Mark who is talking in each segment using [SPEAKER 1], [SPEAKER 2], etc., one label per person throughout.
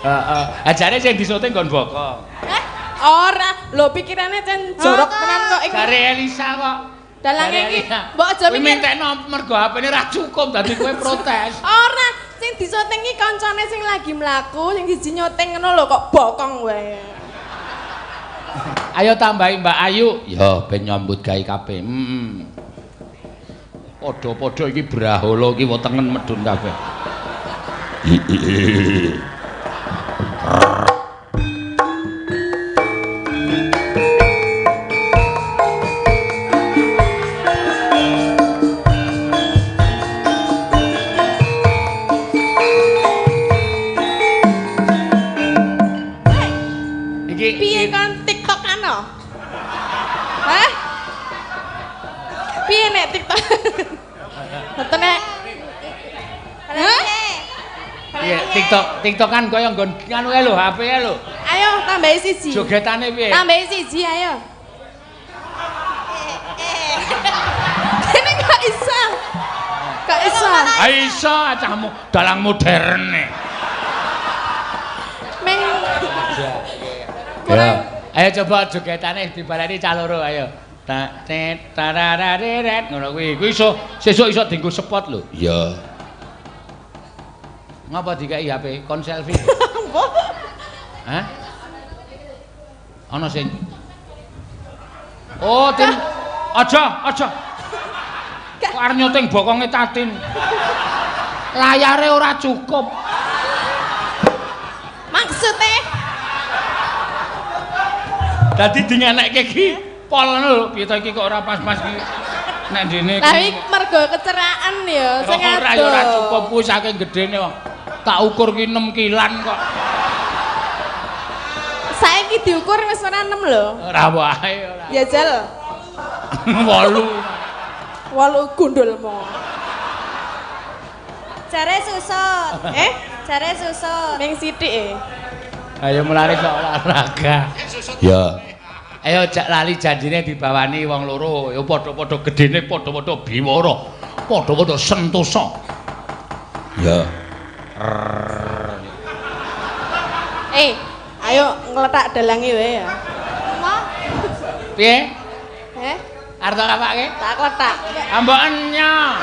[SPEAKER 1] Heeh. Ajare sing disyuting nggon bokong.
[SPEAKER 2] Hah? Ora, lho pikirane cen jorok tenan kok iku.
[SPEAKER 1] Jare Elisa kok.
[SPEAKER 2] Dalange iki mbok aja mikir.
[SPEAKER 1] Mintekno mergo HP-ne ra cukup dadi kowe protes.
[SPEAKER 2] Ora, sing disyuting iki kancane sing lagi mlaku, sing siji nyuting ngono lho kok bokong wae.
[SPEAKER 1] Ayo tambahi Mbak Ayu. Ya ben nyambut gawe kabeh. Heeh. Padha-padha iki brahala iki wetengen medhun kabeh. Iki
[SPEAKER 2] piye kon TikTokan no? Hah? Piye nek TikTok? Mboten nek. Hah?
[SPEAKER 1] Piye TikTok TikTokan kaya nggon anu kae lho, HP e lho.
[SPEAKER 2] Ayo tambahi siji.
[SPEAKER 1] Jogetane piye?
[SPEAKER 2] Tambahi siji ayo. Ini kok iso? Kok iso?
[SPEAKER 1] Ha iso acahmu dalang modern e.
[SPEAKER 2] Meng kurang.
[SPEAKER 1] Ayo coba jogetane dibaleni cah loro ayo. Tak tet tararareret ngono kuwi. Kuwi iso sesuk iso dienggo spot lho. Iya. Ngapa dikai HP kon selfie?
[SPEAKER 2] Apa?
[SPEAKER 1] Hah? Ana sing Oh, Tin. Aja, aja. Kok arep nyuting bokonge Tatin. Layare ora cukup.
[SPEAKER 2] Maksude
[SPEAKER 1] dadi dingenekke iki pol ngono lho, piye to iki kok ora pas-pas iki. Nek ndene
[SPEAKER 2] iki. Lah iki mergo keceraan ya sing adoh.
[SPEAKER 1] Ora ya ora cukup kuwi saking gedene kok. Tak ukur ki 6 kilan kok.
[SPEAKER 2] Saiki diukur wis ora 6 lho.
[SPEAKER 1] Ora wae ora.
[SPEAKER 2] Ya jal.
[SPEAKER 1] 8.
[SPEAKER 2] 8 gundulmu.
[SPEAKER 3] Jare susut. Jare susut.
[SPEAKER 2] Ming sithik e.
[SPEAKER 1] Ayo mulane kok olahraga. Ya. Ayo jak lali janjine dibawani wong loro, ya padha-padha gedene, padha-padha biwara, padha-padha sentosa. Ya.
[SPEAKER 2] Ayo ngletak dalange wae ya.
[SPEAKER 1] Piye? Arep tak apake?
[SPEAKER 2] Tak kletak.
[SPEAKER 1] Amboken nya.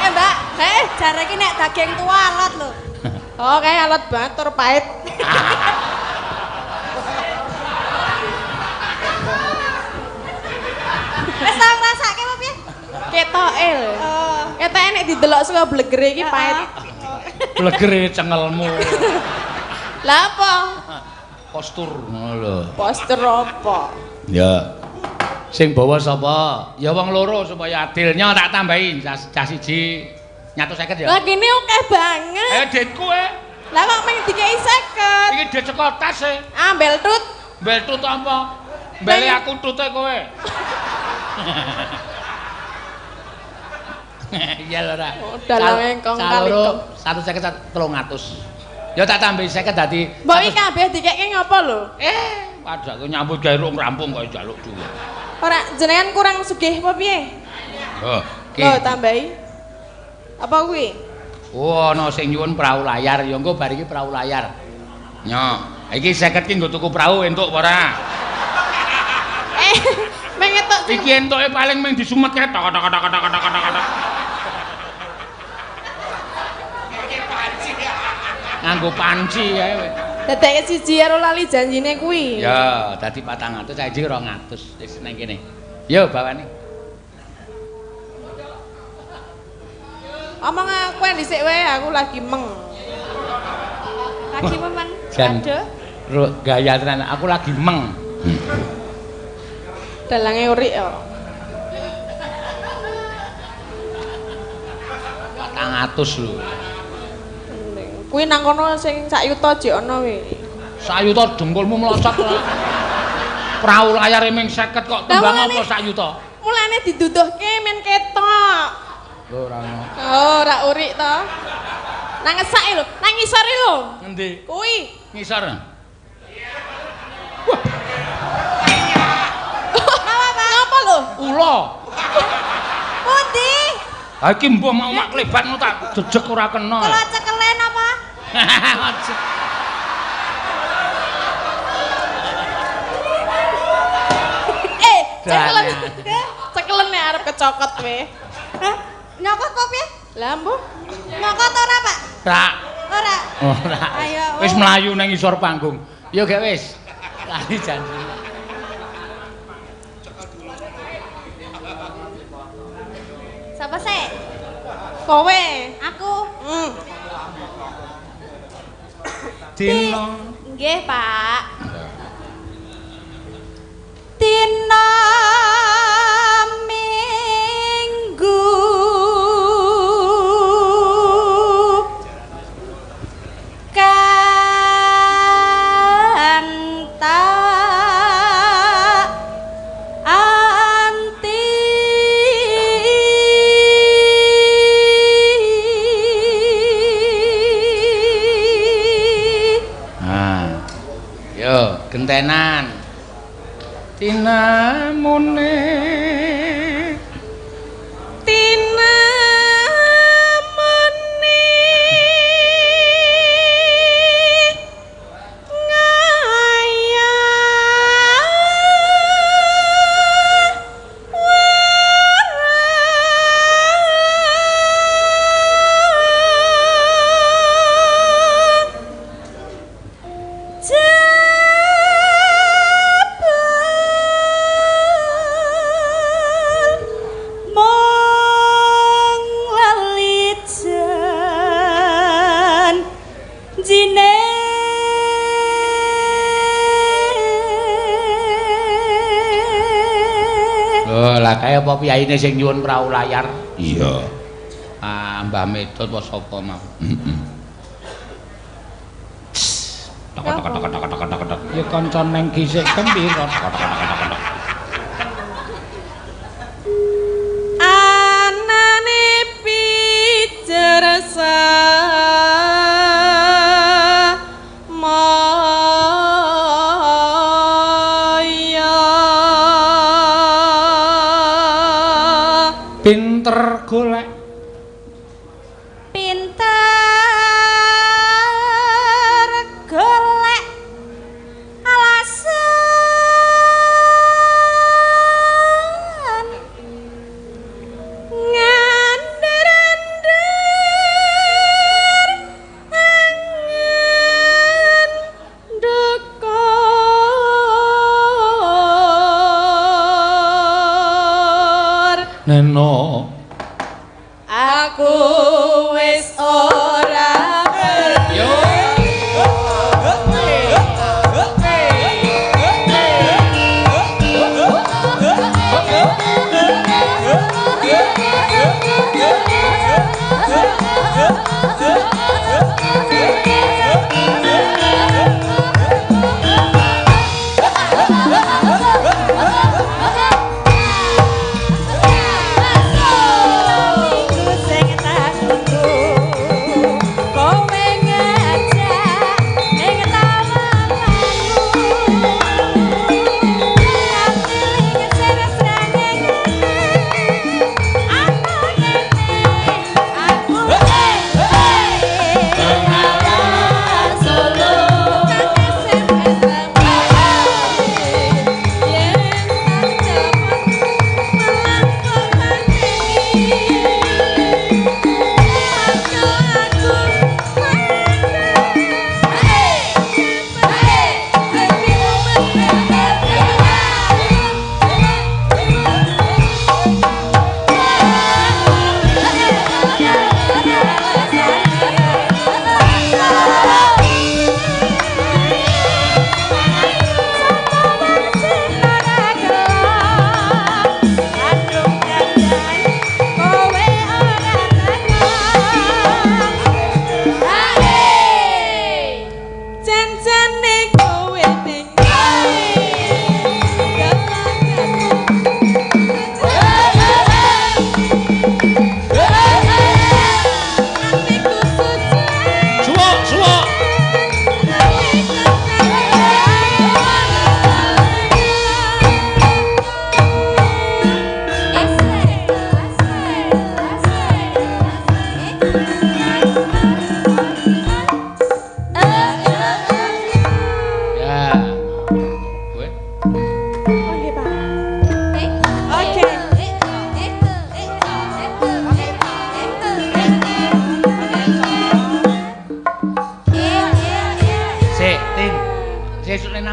[SPEAKER 3] Mbak, jare iki nek daging tua alot lho.
[SPEAKER 2] Oh, kae alot banget tur pahit.
[SPEAKER 3] Wis tau ngrasake apa piye?
[SPEAKER 2] Ketoke lho. Ketoke nek didelok saka blegere iki pahit.
[SPEAKER 1] Blegere cengelmu.
[SPEAKER 2] Lah apa?
[SPEAKER 1] Postur ngono lho.
[SPEAKER 2] Postur apa?
[SPEAKER 1] Ya. Sing bawa sapa? Ya wong loro supaya adilnya tak tambahi cah siji 150 ya.
[SPEAKER 2] Lah kene akeh banget.
[SPEAKER 1] Ayo ditku e.
[SPEAKER 2] Lah kok mung dikeki 50.
[SPEAKER 1] Iki dit saka tas e.
[SPEAKER 2] Ah, mbel tut.
[SPEAKER 1] Mbel tut apa? Mbele aku tute kowe. Iya lho ora.
[SPEAKER 2] Dalange kong kali kong.
[SPEAKER 1] 150 300. Ya tak tambahi 50 dadi.
[SPEAKER 2] Mbok iki kabeh dikeke ngopo lho?
[SPEAKER 1] Padha aku nyambut gawe rung rampung kok njaluk dhuwit.
[SPEAKER 2] Ora jenengan kurang sugih apa piye?
[SPEAKER 1] Oh,
[SPEAKER 2] lho tambahi. Apa kuwi?
[SPEAKER 1] Oh, ana sing nyuwun prau layar, ya engko bar iki prau layar. Nyo, iki 50 ki nggo tuku prau entuk apa ora?
[SPEAKER 2] Meng entuk sing
[SPEAKER 1] iki entuke paling mung disumet kae tok tok tok tok tok tok. Nganggo panci kae kowe.
[SPEAKER 2] Dadeke siji karo lali janjine kuwi.
[SPEAKER 1] Ya, dadi 400 saiki 200 wis nang kene. Yo bawane.
[SPEAKER 2] Omong aku dhisik wae, aku lagi meng.
[SPEAKER 3] Lagi memen.
[SPEAKER 1] Aduh. Gaya tenan, aku lagi meng.
[SPEAKER 2] Dalange urik ya.
[SPEAKER 1] 400 lho.
[SPEAKER 2] Kuwi nang kono sing sak yuta jek ana kuwi.
[SPEAKER 1] Sak yuta dengkulmu melosot ora. Prau layare ming 50 kok tembang apa sak yuta?
[SPEAKER 2] Mulane diduduhke men ketok.
[SPEAKER 1] Lho ora ono.
[SPEAKER 2] Oh, ora urik to. Nang ngesake lho, nang ngisore lho.
[SPEAKER 1] Ngendi?
[SPEAKER 2] Kuwi.
[SPEAKER 1] Ngisor. Wah.
[SPEAKER 2] Ngapa lho?
[SPEAKER 1] Ula.
[SPEAKER 3] Pundi?
[SPEAKER 1] Ha iki mbuh mau mak klebat ngono tak jejeg ora kena.
[SPEAKER 3] Kula cekelen
[SPEAKER 2] Cekelen. Cekelen nek arep kecokot kowe.
[SPEAKER 3] Hah? Nyokot apa piye?
[SPEAKER 2] Lah mbuh.
[SPEAKER 3] Nyokot ora, Pak?
[SPEAKER 1] Ora.
[SPEAKER 3] Ora.
[SPEAKER 1] Ora.
[SPEAKER 3] Ayo.
[SPEAKER 1] Wis mlayu nang isor panggung. Yo gek wis. Lali janji.
[SPEAKER 3] Sapa sih?
[SPEAKER 2] Kowe.
[SPEAKER 3] Aku.
[SPEAKER 1] Dina.
[SPEAKER 3] Nggih, Pak. Dina Minggu kang tak anti
[SPEAKER 1] Ah. Yo, gentenan. Tinamune
[SPEAKER 2] tinamune ngaya
[SPEAKER 3] Jebul mung lelijan jine.
[SPEAKER 1] Oh, lah kae apa piyayine sing nyuwun prau layar? Iya. Ah, Mbah Medot apa sapa mau? Heeh. Tok tok tok tok tok tok tok. Ya kanca neng gisik kembira. Tok tok tok tok tok.
[SPEAKER 2] Anane pijer samaya.
[SPEAKER 1] Pinter golek.
[SPEAKER 3] Pinter golek alasan.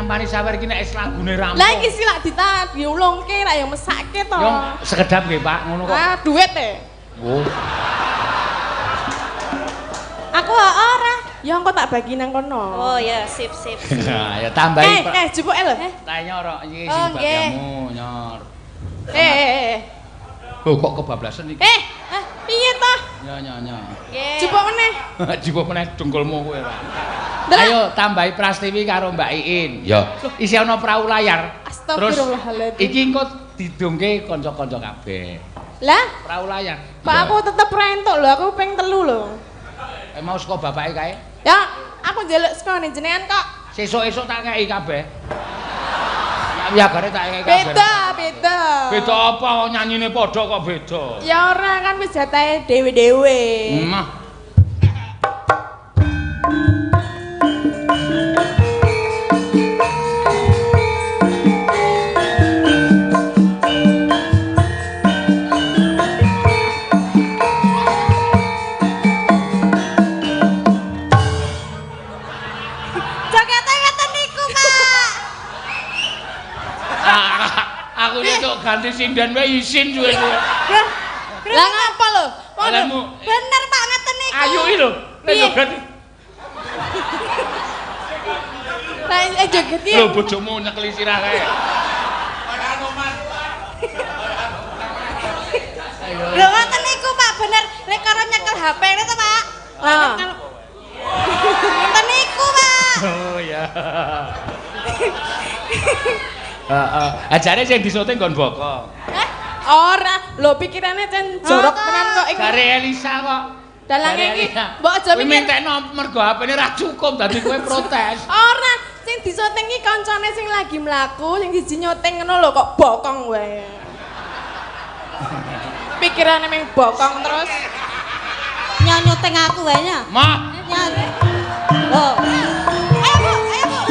[SPEAKER 1] Nampani sawer iki nek wis lagune rampung.
[SPEAKER 2] Lah iki sih lak diulungke lak ya mesake to.
[SPEAKER 1] Yo sekedap nggih Pak, ngono kok.
[SPEAKER 2] Ah, duit e.
[SPEAKER 1] Oh.
[SPEAKER 3] Aku ora.
[SPEAKER 2] Ya engko tak bagi nang kono.
[SPEAKER 3] Oh ya, sip sip.
[SPEAKER 1] Ya tambahi.
[SPEAKER 2] Jupuke lho.
[SPEAKER 1] Tak nyorok iki sing bagianmu, nyor. Lho kok kebablasan iki?
[SPEAKER 2] Piye to?
[SPEAKER 1] Nyo nyo nyo.
[SPEAKER 2] Jupuk meneh.
[SPEAKER 1] Jupuk meneh dengkulmu kowe ora. Ayo tambahi Prastiwi karo Mbak Iin. Ya. Isih ana prau layar. Terus iki engko didungke kanca-kanca kabeh.
[SPEAKER 2] Lah,
[SPEAKER 1] prau layar.
[SPEAKER 2] Pak aku tetep ra entuk lho, aku ping 3 lho.
[SPEAKER 1] Mau saka bapake kae?
[SPEAKER 2] Ya, aku njaluk saka jenengan kok.
[SPEAKER 1] Sesuk-esuk tak kei kabeh. Ya gare tak kei kabeh.
[SPEAKER 2] Beda, beda.
[SPEAKER 1] Beda apa wong nyanyine padha kok beda?
[SPEAKER 2] Ya ora kan wis jatahe dhewe-dhewe.
[SPEAKER 1] Mah. Ganti sinden wae isin suwe-suwe.
[SPEAKER 2] Lah ngapa lho?
[SPEAKER 3] Bener Pak ngeten niku.
[SPEAKER 1] Ayu iki lho, lek joget.
[SPEAKER 2] Lah joget iki.
[SPEAKER 1] Lho bojomu nyekeli sirah kae.
[SPEAKER 3] Lho ngeten niku Pak bener lek karo nyekel HP-ne to Pak.
[SPEAKER 2] Lah.
[SPEAKER 3] Ngeten niku Pak.
[SPEAKER 1] Oh ya. Heeh. Ajare sing disoting nggon bokong.
[SPEAKER 2] Heh? Ora, lho pikirane cen jorok tenan kok iki.
[SPEAKER 1] Jare Elisa kok.
[SPEAKER 2] Dalange iki mbok aja
[SPEAKER 1] mikir. Mintekno mergo HP-ne ra cukup dadi kowe protes.
[SPEAKER 2] Ora, sing disoting iki kancane sing lagi mlaku, sing siji nyoting ngono lho kok bokong wae. Pikirane meng bokong terus.
[SPEAKER 3] Nyoting aku wae nya.
[SPEAKER 1] Mah.
[SPEAKER 3] Lho. Ayo Bu, ayo Bu.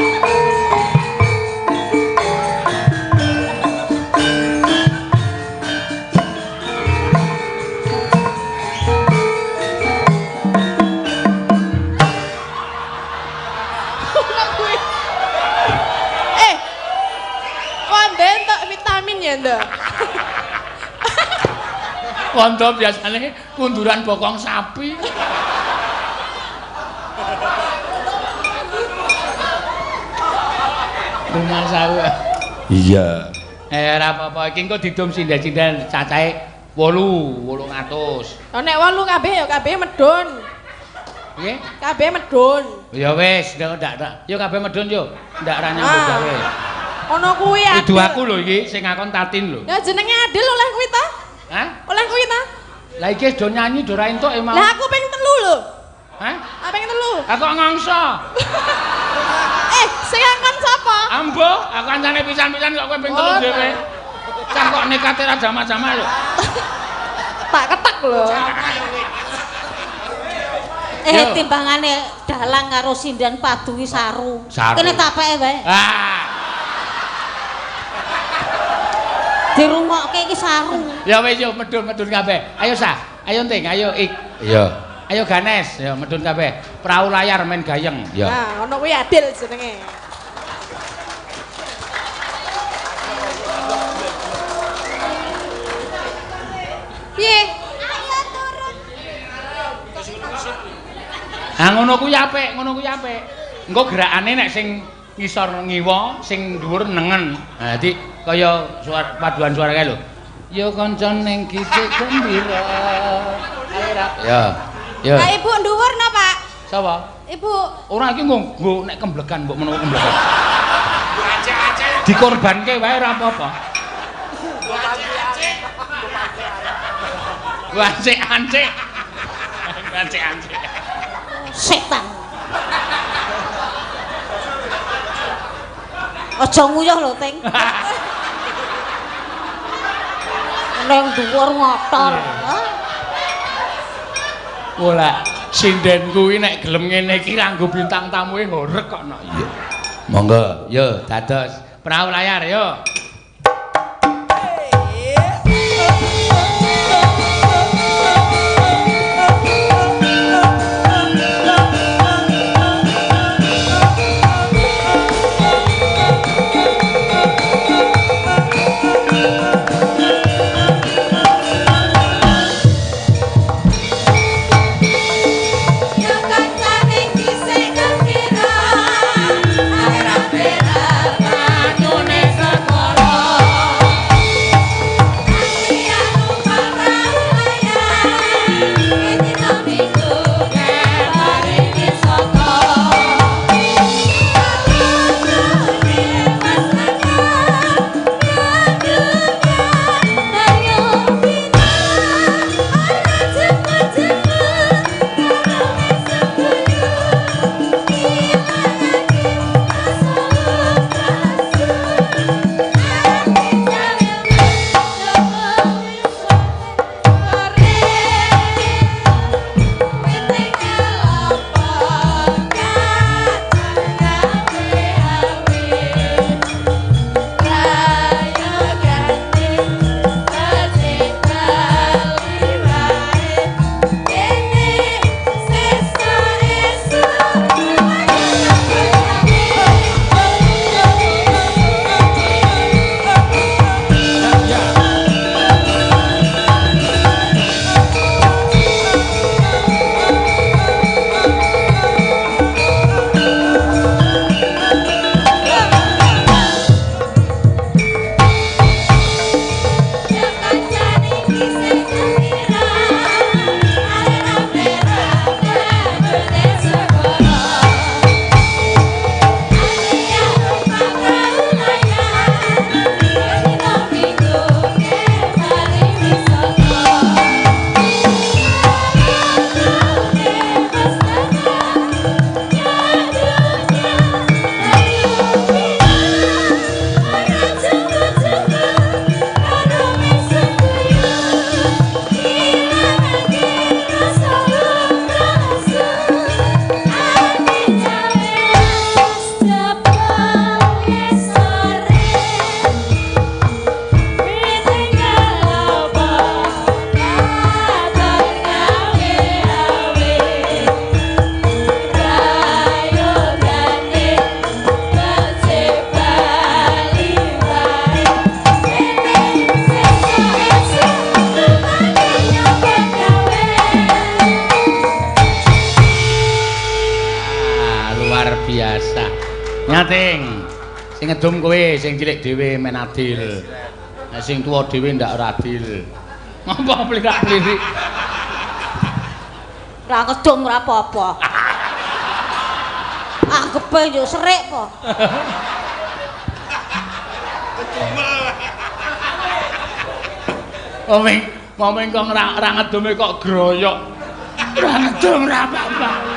[SPEAKER 1] Kondo biasane kunduran bokong sapi. Rumah sawu. Iya. Ora apa-apa iki engko didum sinden-sinden cacahe 8, 800.
[SPEAKER 2] Lah nek 8 kabeh ya kabeh medun.
[SPEAKER 1] Piye?
[SPEAKER 2] Kabeh medun.
[SPEAKER 1] Ya wis, ndak. Yo kabeh medun yo. Ndak ra nyambut gawe.
[SPEAKER 2] Ono kuwi adil.
[SPEAKER 1] Idu aku lho iki sing ngakon Tatin lho.
[SPEAKER 2] Ya jenenge adil oleh kuwi ta?
[SPEAKER 1] Hah?
[SPEAKER 2] Oleh kuwi ta?
[SPEAKER 1] Lah iki wis do nyanyi do ra entuk emang.
[SPEAKER 2] Lah aku ping 3 lho.
[SPEAKER 1] Hah?
[SPEAKER 2] Aku ping 3.
[SPEAKER 1] Aku kok ngangsa.
[SPEAKER 2] Sing ngakon sapa?
[SPEAKER 1] Ambo, aku kancane pisan-pisan kok kowe ping 3 dhewe. Cah kok nekate ra jama-jama lho.
[SPEAKER 2] Tak ketek lho.
[SPEAKER 3] Timbangane dalang karo sinden padu ki saru. Kene tapeke wae.
[SPEAKER 1] Ah.
[SPEAKER 3] Dirungokke iki saru.
[SPEAKER 1] Ya wis yo medun-medun kabeh. Ayo Sah, ayo Ting, ayo Ik. Iya. Ayo Ganes, ya medun kabeh. Prau layar main gayeng. Ya.
[SPEAKER 2] Nah, ngono kuwi adil jenenge. Piye?
[SPEAKER 3] Ayo turun.
[SPEAKER 1] Ha ngono kuwi apik, ngono kuwi apik. Engko gerakane nek sing ngisor ngiwa, sing dhuwur nengen. Nah, dadi kaya suara paduan suara kae lho. Ya kanca ning giti gembira. Ya. Ya.
[SPEAKER 3] Lah ibu dhuwur no, Pak?
[SPEAKER 1] Sapa?
[SPEAKER 3] Ibu.
[SPEAKER 1] Ora iki nggo nek kemblegan mbok menawa kemblegan. Dikorbanke wae ora apa-apa. Ancik-ancik. Ancik-ancik.
[SPEAKER 3] Setan. Aja nguyuh lho, Ting. Neng dhuwur ngotor.
[SPEAKER 1] Wala, sinden kuwi nek gelem ngene iki nganggo bintang tamuke ngorek kok nok. Iya. Monggo, yo dados prau layar yo. biasa. Nyating. Sing ngedum kowe, sing cilik dhewe men adil. Nek sing tuwa dhewe ndak ora adil. Ngapa plirak-plirik?
[SPEAKER 3] Ora ngedum ora apa-apa. Anggepe yo serik po.
[SPEAKER 1] Omeng, momeng kok ora ngedume kok groyok. Ora ngedum ora apa-apa.